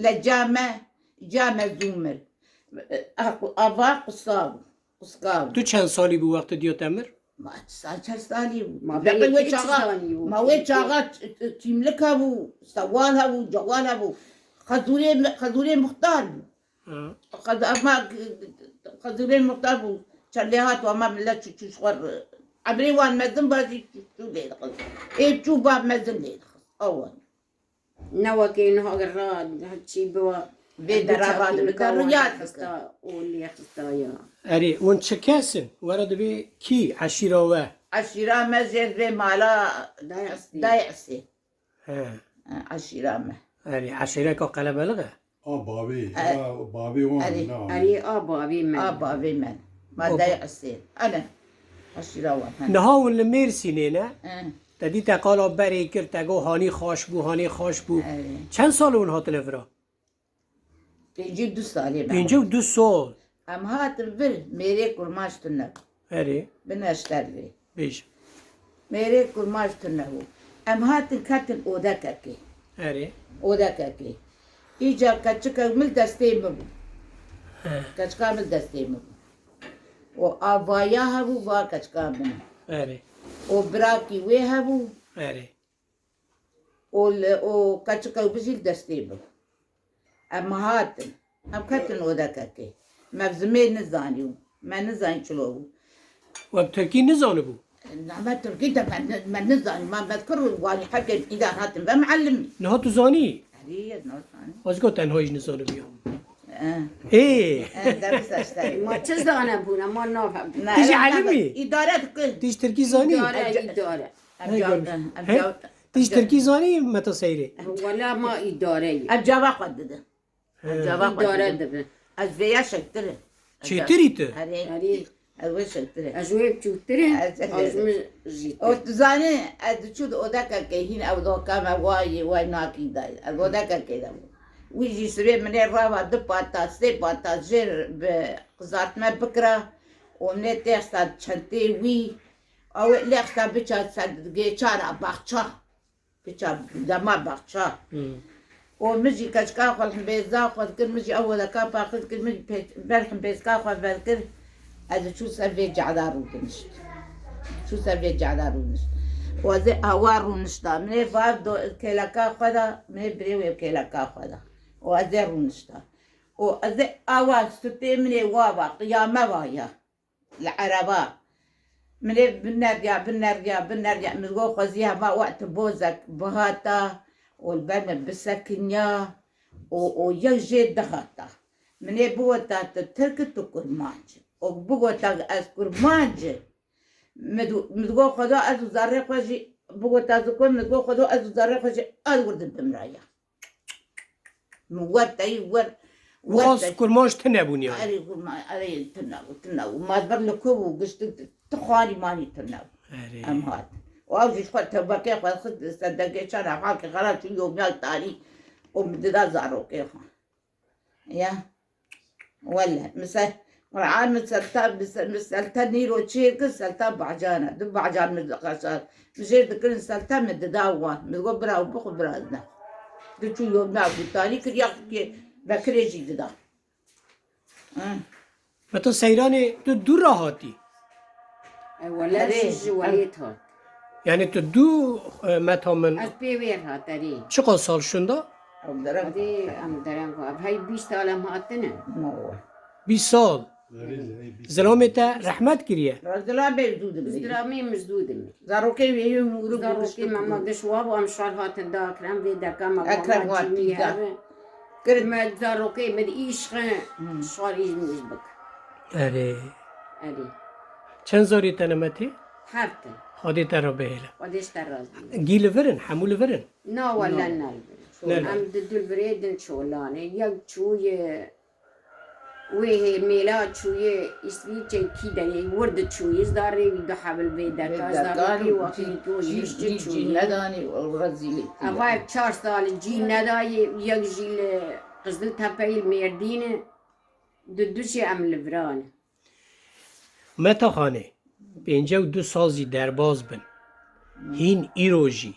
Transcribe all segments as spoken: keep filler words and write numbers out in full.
Leca me, ca me zû mir. Ava qisa bû, qisika bû. Tu çend salî bû wextê diya te mir? Ma sa çend salî bû? Ma Deqê berê wê kê çaxa, çi zanî bû? Ma wê çaxa ç-, ç-, çîmlik hebû, sewal hebû, cewal hebû. Xezûrê, xezûrê muxtar bû. Ha. Xez-, ema xezûrê muxtar bû. Çend lê hat, ema millet çû çû ji xwe re. Emrê wan mezin ba jî çû çû lê dixist. Ê çû ba mezin lê dixist. Awan. Ne wekî niha ra çî biwa. Vê dera ra dibe, riyaz xista û lê xista ya. Erê, hûn çi kes in? Were dibê kî eşîra we? Eşîra me jê vê mala Dayê Esê. Dayê Esê. He. He, eşîra me. Erê, eşîreka qelebelix e? A bavê, E, a bavê wan erê. Na. Erê, a bavê me. A bavê me. Ma Opa. Dayê Esê. Ene. Eşîra wan. He. Niha hûn li Mêrsînê ne? He. Te dî te qala berê kir, te got hanî xaş bû, hanî xaş bû. Erê. Çend sal hûn hatine vira? Pêncî û du salê me. Pêncî û du sal. Em hatin vir, mêrê kurmaş tune. Erê. Bi neşter vê. Bêj. Mêrê kurmaş tune bû. Em hatin ketin odekekê. Erê. Odekekê. Îca keçika min destê min bû. He. Keçika min destê min bû. O avaya hebû, va keçika min. Erê. O birakî wê hebû. Erê. Û li, û keçika wî jî li destê bû. Em hatin. Em ketin odekekê. Me bi zimê nizanî û me nizanî çilo bû. We bi tirkî nizanibû? Na, me tirkî de me ni-, me nizanî. Me, me kir û wanî hekê îda hatin ve muellimî. Niha tu zanî? Erê, ez nazanî. Ez got tenha jî nizanibû ya. Eh. Ê! Eh, dersa işte. Ma çi zane bûne, ma nafem. Na, Tu jî erê, elim î? Îdare dikir. Tu jî tirkî zanî? Îdare, Em ca-, îdare. Em Hey, ca-, görmüş. em He? ca-, Tu jî em ca-, tirkî zanî, Meta Seyrê? Wala ma îdare ye. Em cava xwe didin. Em He. cava xwe Îdare didin. dibe. Ez vêya şektir. Çêtirî tu? Erê. Erê. Ez wê şektir. Ez wê çûtir e, Ez, ez, ez ez mi jî O tu zanî, ez diçû di odekekê hîn ew doka me wayê, way nakî dayê. Ez odekekê de bû. Wî jî sibê min ê rava du pata, sê pata jê bi qizartme bikira û min ê têxista çentê wî. Ew ê lêxta biça ser gêçara baxça. Biça dema baxça. Hmm. Û min jî keçika xwe li himbêza xwe dikir, min jî ew wedeka paqij kir, min jî pê-, ber himbêzka xwe ver kir. Ez diçû ser vê cehda rûdinişt. Çû ser vê cehda rûnişt. Û ez ê awa rûnişta. Min ê va do-, kêleka xwe da, min ê birê wê kêleka xwe da. Û ez ê rûnişta. Û ez ê awa stupê min ê wa va, qiyame va ya. Li ereba. Min ê bineriya, bineriya, bineriya. Min got xwezî hema wextê bozek bihata û li ber min bisekiniya û, û yek jê dihata. Min ê bigota tu tirk î, tu kurmanc î. Û bigota ez kurmanc î. Min di-, min digot xweda ez û zerrê xwe jî, bigota ez û kur, min digot xweda ez û zerrê xwe jî ez wir dibimraya. Min wer teyî wer, Û wer az te- kurmanc tune bûn yani. Erê kurma-, erê tune bû, tune bû. Ma ber li ku bû, giştik tu xwarî manî tune bû. Erê. Em hat. Û ew jî ji xwe tevbekê xwe xist li ser dengê çara xakê xera çû yomya tarî û min dida zarokê xwe. Ya. Wele, misal, Qur'an min selta, min se-, min selta nîro çêr kir, selta bahcana. Du bahcan min diqeşan. Min jêr dikirin selta min dida wan. Min got bira û bixwe bira ne. Du çû yomna gutarî kir, ya ki Bekirê jî dida. Hı. Meta Seyranê tu dû re hatî? E, wele Erê, jî ji em welêt hat. Yani tu dû, e, Meta min Ez pê wê re hat, erê. Çiqas sal şunda? Ew dereng Hadi em dereng ev hey bîst sal em hatine. Ma we. Bîst sal. Zilamê te rehmet kiriye. Zilamê zû dimî. Zilamê min zû dimî. Zarokê wê yê mûrû Zarokê me ma giş wa bû, em şar hatin da Ekrem vê deka me Ekrem wa cîmî pîda. Herin. Kir. Me zarokê min îşqe Hmm. şar îş min îş bik. Erê. Erê. Çend zarî te ne Metî? Heft. Xwedê te re bihêle. Xwedê ji te razî. Gî li vir in, hemû li vir in? Na wele ne li vir in. Ne li vir. Em di du li virê din çolanê. Yek çûye wê hê mêla çûye Îsvîçe kî de yê wir diçûye zarê wî du hebil vê deka zarê wî wextî to yişti çûye. Nedanî rezîlî. Eva çar sal cî nedayê yek jî li Qiziltepeyê li Mêrdîn e. Di du jî em li viran e. Meta Xanê, pêncî û du sal jî derbas bin. Hîn îro jî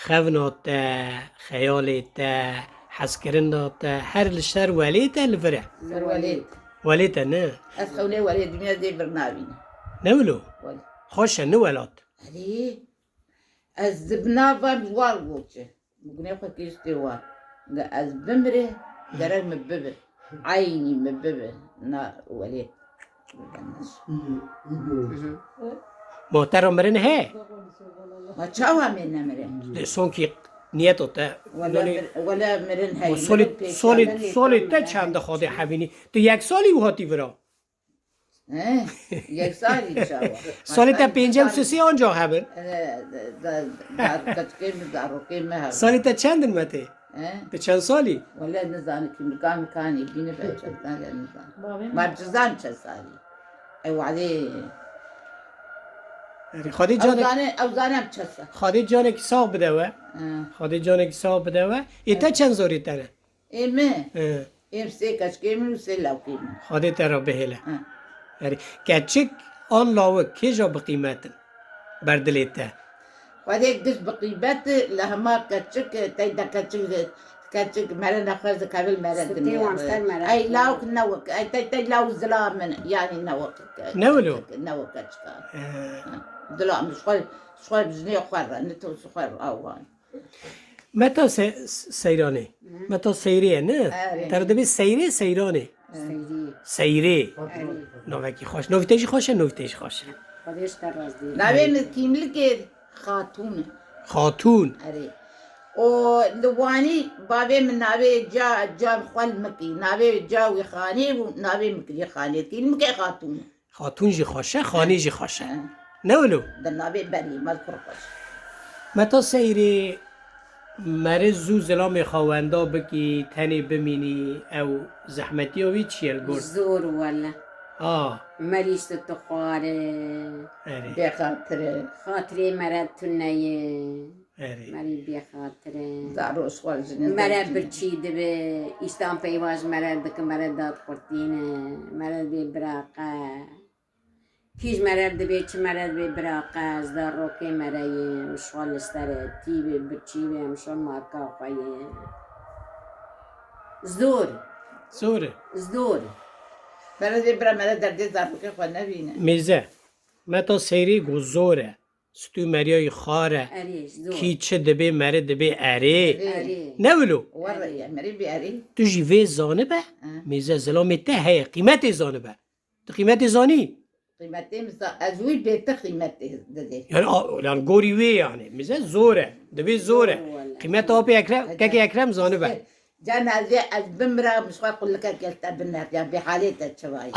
xevna te, xeyalê te, Hezkirina te her li ser welê te li vir e? Ser welêt. Welê te ne? Ez xewnê welê dinya dê vir navîne. Ne wilo? Welê. Xweş e, ne welat. Erê. Ez di nav van ji war goçe. Gunê xwe kiştê wan. Ge ez bimire, gerek min bibe. Eynî min bibe. Na welê. Motera mirin he? Ma çawa me nemire? De sonkî niyeta te. Wele mir-, wele mirin he. Ma solê, mirin pêşiya solê, me solê te çend xwedê hebînî? Tu yek salî û hatî vira? He, yek salî çawa? Salê te pêncem sisê anca hebin? E, da, da, da, keçikê min, zarokê me hebin. Salê te çend in me tê? He? Tu çend salî? Wele nizanim, kimlikan mikanî bîne be çend salî nizanim. Bavê min. Ma bizan çend salî. Ew wadê. Erê, Xwedê Ew canek-, zane, ew zane em çend salî. Xwedê canekî sax bide we. He. Xwedê canekî sax bide we. Ê te çend zarê te ne? Ê min? He. Êm sê keçikê min û sê lawkê min. Xwedê te re bihêle. He. Erê, keçik an lawik kêja bi qîmet in ber dilê te? Xwedê giş bi qîmet, li hema keçik, tey de keçik, keçik mere nexweş dikevil mere Sitê dinê. wan ser mere Ey dikevil. Lawk ne wek, ey tey, tey law zila min, yanî ne wek ke-, Ne wilo? keçik, ne wek keçika. He. Ha. Dila min ji xwe, ji xwe bi jinê xwe re, ne to ji xwe re awan. Meta se-, Seyranê. Meta Seyrê ye, ne? Erê. Te re dibê Seyrê, Seyranê. Seyrî. Seyrê. Erê. Navekî xweş. Navî te jî xweş e, navî te jî xweş e. Xwedê ji te razî. Navê min Kîmlikê Xatûn e. Xatûn. Erê. O li Wanî bavê min navê ca, ca xwe li Mikî. Navê ca wî Xanê bû, navê min kirî Xanê. Kîmlikê Xatûn e. Xatûn jî xweş e, xanî jî xweş e. He. Ne wilo? Di navê berî me kur xweş. Meta Seyrê, meriv zû zilamê xwe wenda bikî, tenê bimînî, ew zehmetiya wî çi ye li gor? Zor wele. A. Merî ji tu xwar e. Erê. Bêxatir e. Xatirê mere tune ye. Erê. Merî bêxatir e. Zarok ji xwe ji nizam Mere tune. Birçî dibe, îştan peyva ji mere dike, mere dadxurtîne, mere dê biraqe. Kî ji mere dibê, çi mere dibê biraqe, ez zarokê mere ye, min şol li ser e, tî be, birçî be, min şol marka xwe ye. Zor. Zor e. Zor. Mere dê bira mere derdê zarokê xwe nebîne. Mêze. Meta Seyrê got zor e. Stû meriyayî xar e. Erê, zor. Kî çi dibê, meri dibê erê. Erê. Ne wilo? Were ye, meri bî erê. Tu jî vê zanibe, Hı. Mêze zilamê te heye, qîmetê zanibe. Tu qîmetê zanî? Qîmetê min za-, ez wî bêtir qîmetê didê. Yani, a, yani gorî wê yani. Mêze zor e. Dibê zor e. Zor wele. Qîmeta apê Ekrem, Hece. Kekê Ekrem zanibe. Cana ez ê ez bimira, min xwe qulikek li te bineriya, bê halê te çi vayî?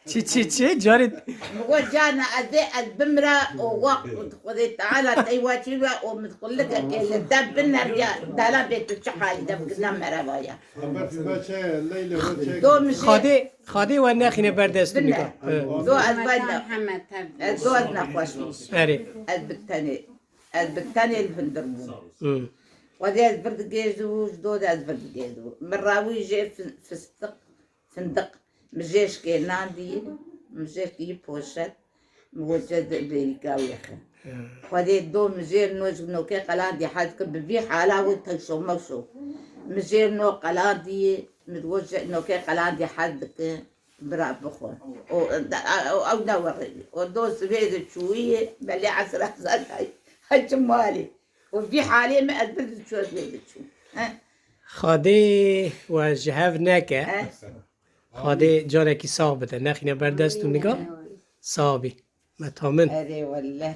Çi, çi, çi? Carê Min got, cana ez ê ez bimira, û waq Xwedê Teala tey wa çî ve, û min qulikek li te bineriya, dala bê tu çi halî de bikirina merevaya. Xeber xeber çe, Leyla, we çe. Do min jê Xadê, Xadê we nexîne ber dest û Bine. Nika. He. Do ez vay ne-, Hemed tev. ez do ez nexweş bûm. Erê. Ez bi tenê, ez bi tenê li hundir bûm. Hı. Xwedê ez vir digêjibû, ji do de ez vir digêjibû. Min rawî jê fin-, fistiq, findiq, min jê şikê nan dî, min jê kî poşet, min got, "Çe di bêrîka wê xe." Ya. Xwedê do min jê no ji nokê qelandî hez dike, bi vî hala wê tewşo mewşo. Min jê no qelandî, min got, "Ji nokê qelandî hez dike." Bira bixwe. O, da, o, ew ne werê. O do sibê de çûyî, belê esra zat hay. Hay çi malê. O vî halê me ez bir diçû, ez vê diçû. He? Xadê we ji hev neke. He? Xadê carekî sax bide. Nexîne ber dest û nika. Sax bî. Meta min. Erê welle.